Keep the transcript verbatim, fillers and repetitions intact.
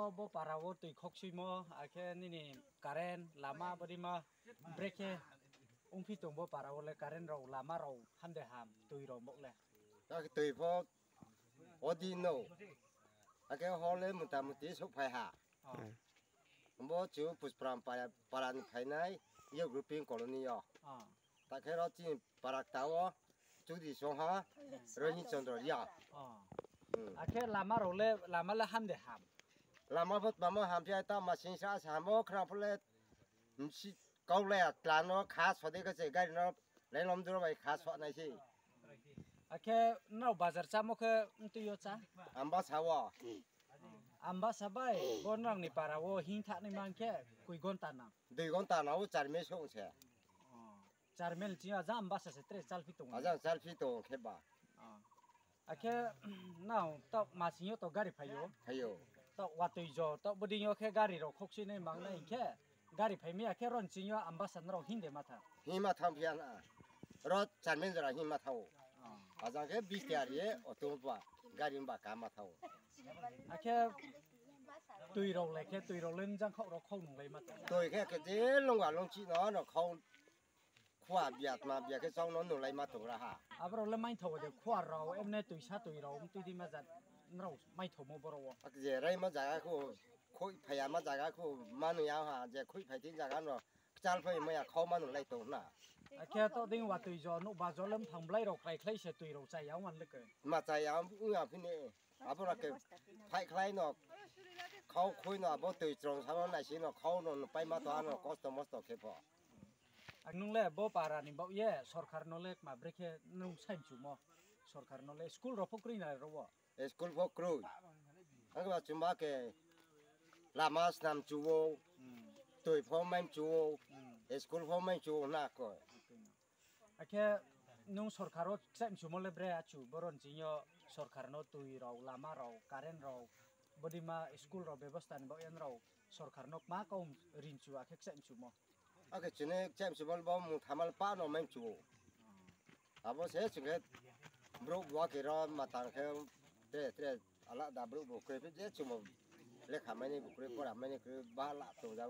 Bo para wo tui khoksoimo, akhe nini current, lama, bodima, brekhe ongphi tong bo para wo le current rao, lama rao, hande ham, tui rao bo le. Akhe tui pho, odi no. Akhe hor le mutamuti souhphai ha. Bo chu Puspram para, para ni phainai, yo grouping colony yo. Takhe ro chini para kta wo, Chudi Songha, Rohini Chandra Reang. Akhe lama rao le, lama le hande ham. Lama pho tma mo hamphi ya, ta masing sa sa hamo khna pho le, msi kau le tla no kha so de khe se gari no, le lom duro bai kha so nai se. Akhe nrao bazar chámo khe mtui yo chá? Ambasa wo. Ambasa bai, bo nrao ni para wo hing thanng nai man khe, koi gonta nang? Dui gonta nang ou, charmel song se. Charmel chini yo ajang Ambasa se tre chalphi tong ou. Ajang chalphi tong khe ba. Akhe nrao taoh masing yo to gari phai ou? Phai ou. Taoh watoi jo, taoh bodei yo khe gari rao khoksi nai mang nai hing khe, gari phai mi ya khe ron chini yo Ambasa nrao hing de ma tha? Hing ma thanng phi ya na. Ro charmel jora hing ma thanng ou. Ajang khe bis tiar ye, auto ba, gari ba ka ma thanng ou. Akhe tui rao le khe, tui rao le njang khau rao khau nunglai ma tong? Tui khe khe je longwa longchi no, no khau khua biatma bia khe chau no nunglai ma tong ra ha. Abo rao le maithao de khua rao, emne tuisa tui rao, mtui di ma ja nrao maithaomo boro wo. Ak je raimo zaga khu, khoih phai ya ma zaga khu, manu ya ha, je khoih phai thing zaga no, kchal phai ma ya khau ma nunglai tong na. Akhe to dei watoi jo, nouhba jo le mphang blai rao kraikhlai se tui rao chá ya ong le khe. Ma chá ya ong ya phi ni. Abo rao khe phaikhlai no, khau khui no, abo tui chrong sa no naisi no, khau no nuhpai ma tong, ano kosto mosto khe pho. Ang nung le bo para ni baoh ye sorkar no le kma brekhe nung saimchumo? Sorkar no le school rao pho kroi na ro wo? School pho kroi. Ang ba chumba khe lama snam chu ou, tui pho mai chu ou, school pho mai chu ou na ko. Akhe nung sorkar wo kchaih mchumo le bre achu, boro ni ching yo sorkar no tui rao, lama rao, current rao, bodima school rao bebosta ni baoh ye nrao sorkar no kma kau rinchu akhe kchaih mchumo? Akhe chini kchaih mchumo le bo mung thamal pa no mai chu ou. Abo se chung khe brouh bo khe ro matang khe tre tre alada brouh bo kroi phi je chung bo lekha mai ni bo kroi, pora mai ni kroi, ba la tong ja.